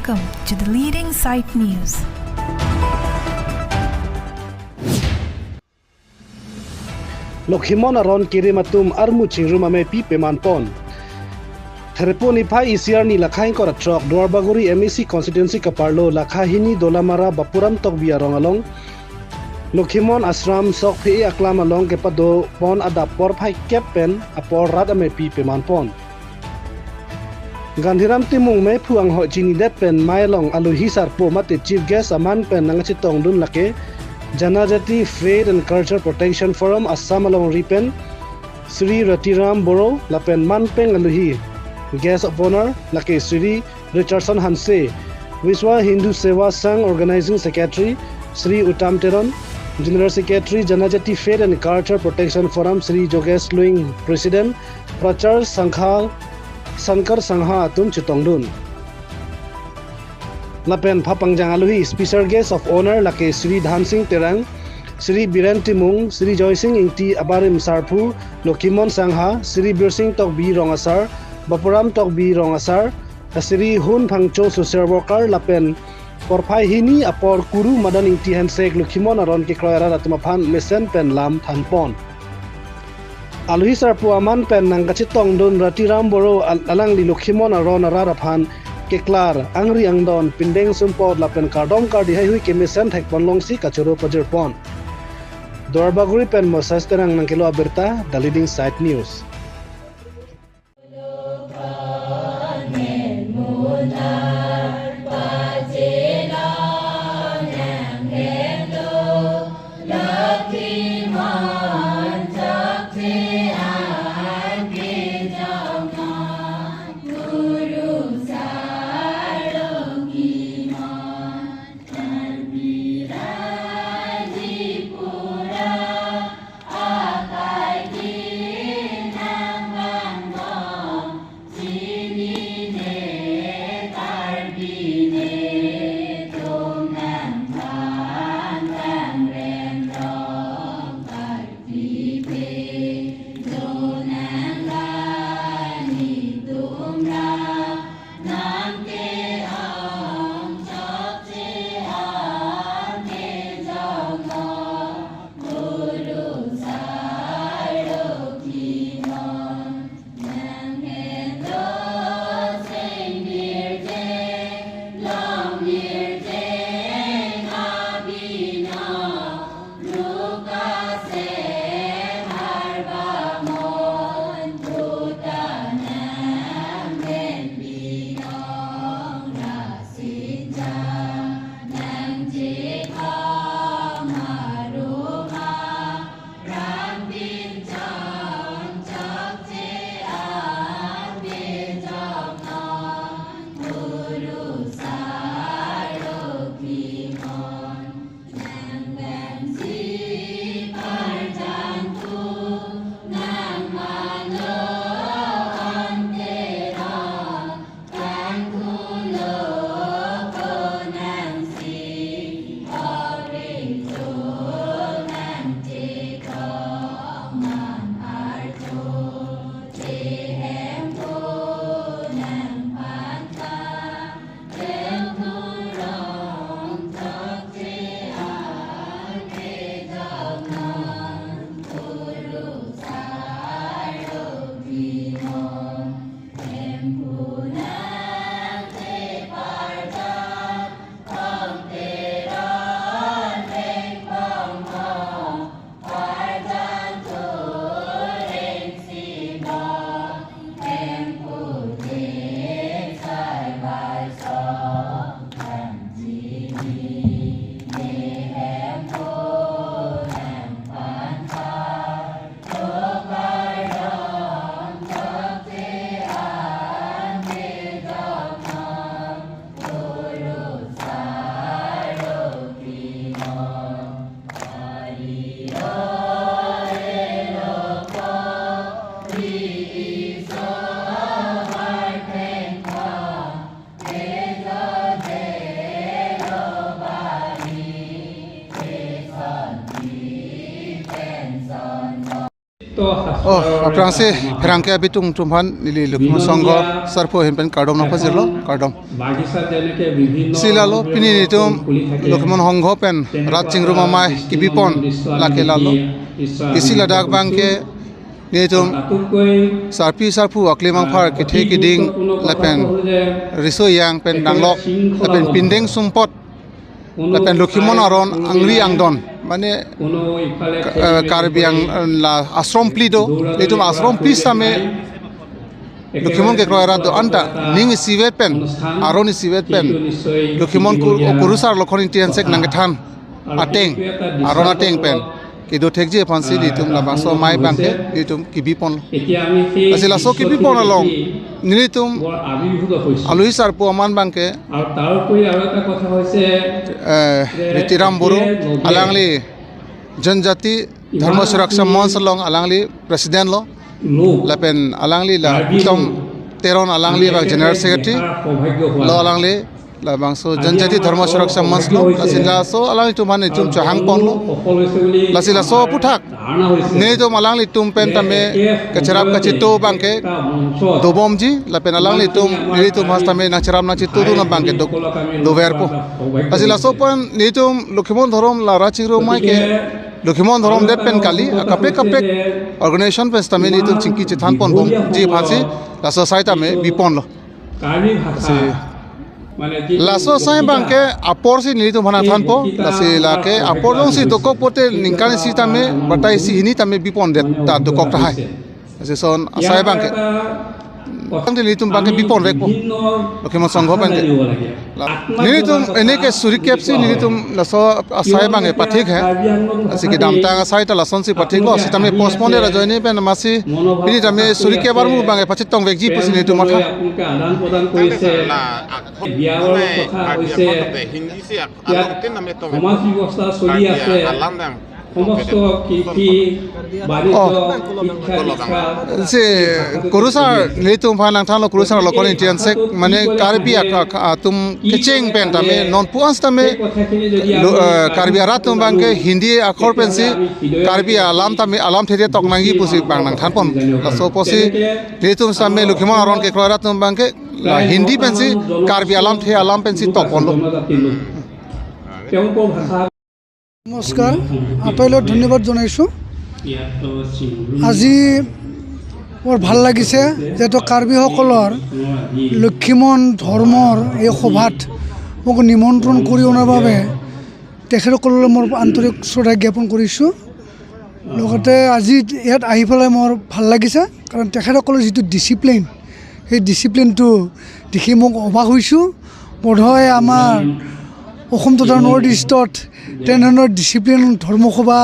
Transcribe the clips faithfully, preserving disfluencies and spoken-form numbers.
Welcome to the leading site news. Lokhimon aron kerim atum armu chingrum ameipi peman pon. Therpo niphai isi arni lakha ingkoi ra throk Duarbagori M A C constituency kaparlo lakha hini Dolamara Bapuram Tokbi arong along Lokhimon Ashram sok phe-e aklam along kepado pon adap porphai kep pen apor rat ameipi peman pon. Gandhiram Timung meiphu anghoi chinidet pen mei along aluhi sarpo mate chief guest aman pen nangchetongdun lake Janajati Faith and Culture Protection Forum Assam alongri pen Shri Ratiram Boro lapen manpeng aluhi guest of honor lake Shri Richardson Hanse, Vishwa Hindu Seva Sangh Organizing Secretary Shri Uttam Teron, General Secretary Janajati Faith and Culture Protection Forum Shri Jogesh Luing, President Prachar Sangha, Sankar Sangha atum chetongdun. Lapen phapangjang aluhi special guest of honor lake Shri Dhansing Terang, Shri Biren Timung, Shri Joysing Ingti abarim sarpo Lokhimon Sangha, Shri Birsing Tokbi rong asar, Bapuram Tokbi rong asar, Shri Hun Phangcho social worker lapen porphai hini apor Kuru Madan Ingti Hensek Lokhimon aron kekroi arat atum aphan mesen pen lam thanpon. Aluhi sarpo aman pen nangkachetongdun Ratiram Boro al-, alangli Lokhimon aron arat aphan keklar angri angdon pindeng sumpot lapen kardom kardi heihui kemesen thekpon longsi kachoro pajirpon. Duarbagori pen Moses Terang nangkelo abirta, The Leading Site News. Oh, aphrangsi pherangke abitung atum aphan neli Lokhimon Sangho sarpo ahin pen kardom nangpajirlo, kardom. Si lalo pini nelitum Lokhimon Sangho pen rat chingrum amei kebipon lake lalo. Isi ladak abangke nelitum sarpi sarpo aklimang phar kethe keding lapen riso ejang pen danglok lapen pindeng sumpot lapen Lokhimon aron angri angdon, mane, eh, Karbi Ang-, la ashram phli do, nelitum ashram phli sitame Lokhimon kekroi arat do-an ta ning isivet pen, aron isivet pen Lokhimon kur-, kurusar Lokhon Ingti Hanse nangkethan ateng, aron ateng pen kedo thekji aphansi nelitum labangso amei abangke nelitum kebipon. Lasi laso kebipon along nelitum alohi sarpo amen abangke, eh, Ritiram Boro, alangli Janjati Dharma Suraksha Manch along alangli president lo, lapen alangli la Uttam Teron, alangli abang general secretary lo, alangli labangso Janjati Dharma Suraksha Manch lo. Lasi laso alanglitum aphan nelitum chohangponlo. Lasi laso aphuthak nelitum alanglitum pen tame kacherap kachetong abangke dobomji, lapen alanglitum nelitum aphan tame nangcherap nangchetongdun abangke do, doverpo. Lasi laso pen nelitum Lokhimon dhorom la rat chingrum amei ke Lokhimon dhorom det pen kali, akaprek kaprek organization pen tame nelitum chingki chethanponbomji aphansi laso asai tame biponlo. Lasi laso asai abangke aporsi nelitum aphan nangthanpo, lasi lake apor jongsi dokok pote ningkan isi tame, batai isi hini tame bipondet ta dokok tahai. Lasi lason asai abangke. Tangte nelitum abangke biponvekpo Lokhimon Sangho abangke. La, nelitum ene ke suri kepsi nelitum laso asai abangke pathik he. Lasi kedamtang asai ta lasonsi pathiklo, sitame postpone ra ajoine pen amatsi pini tame suri kep armu abangke pachetongvekji pusi nelitum matha. সমাজ ব্যৱস্থা চলি আছে। সমস্ত কৃষি, বাণিজ্য, Oh. শিক্ষা, দীক্ষা, Si kurusar nelitum aphan nangthanlo, kurusar Lokhon Ingti Hanse, mane Karbi ak-, ak-, atum kecheng pen tame non pu-an sitame lo, eh, Karbi arat atum abangke Hindi akhor pensi Karbi alam tame alamthe toknangji pusi abang nangthanpon. Laso apotsi nelitum sitame Lokhimon aron kekroi arat atum abangke la Hindi pensi Karbi alamthe alam pensi tokponlo. তেওঁলোকৰ ভাষা নমস্কাৰ, আপোনালোকক ধন্যবাদ জনাইছোঁ। আজি বৰ ভাল লাগিছে, যিহেতু কাৰ্বিসকলৰ লক্ষীমন ধৰ্মৰ এই সভাত মোক নিমন্ত্ৰণ কৰি অনাৰ বাবে তেখেতসকললৈ মোৰ আন্তৰিক শ্ৰদ্ধা জ্ঞাপন কৰিছোঁ। লগতে আজি ইয়াত আহি পেলাই মোৰ ভাল লাগিছে, কাৰণ তেখেতসকলৰ যিটো ডিচিপ্লিন, সেই ডিচিপ্লিনটো দেখি মোক অবাক হৈছোঁ। বোধহয় আমাৰ অসম তথা নৰ্থ ইষ্টত তেনেধৰণৰ ডিচিপ্লিন ধৰ্মসভা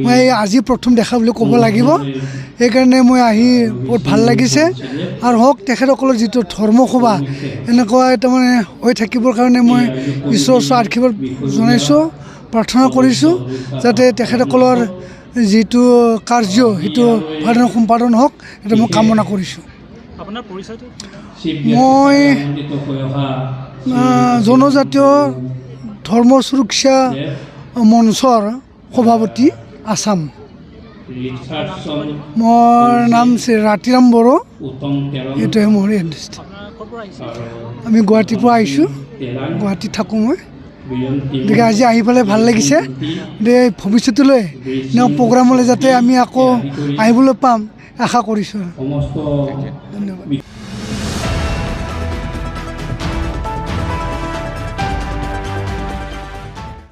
মই আজি প্ৰথম দেখা বুলি ক'ব লাগিব। সেইকাৰণে মই আহি বহুত ভাল লাগিছে। আৰু হওক, তেখেতসকলৰ যিটো ধৰ্মসভা এনেকুৱা তাৰমানে হৈ থাকিবৰ কাৰণে মই ঈশ্বৰৰ ওচৰত আশীৰ্বাদ জনাইছোঁ, প্ৰাৰ্থনা কৰিছোঁ, যাতে তেখেতসকলৰ যিটো কাৰ্য সেইটো ভালদৰে সম্পাদন হওক, এইটো মই কামনা কৰিছোঁ। আপোনাৰ পৰিচয়টো? মই, আহ, জনজাতীয় ধৰ্ম সুৰক্ষা মঞ্চৰ সভাপতি আছাম। মোৰ নাম শ্ৰী ৰাতিৰাম বড়ো। এইটোৱে মোৰ এড্ৰেছ। আমি গুৱাহাটীৰ পৰা আহিছোঁ, গুৱাহাটীত থাকোঁ মই। গতিকে আজি আহি পেলাই ভাল লাগিছে। দে, ভৱিষ্যতলৈ এনেকুৱা প্ৰগ্ৰামলৈ যাতে আমি আকৌ আহিবলৈ পাম, আশা কৰিছোঁ আৰু। ধন্যবাদ।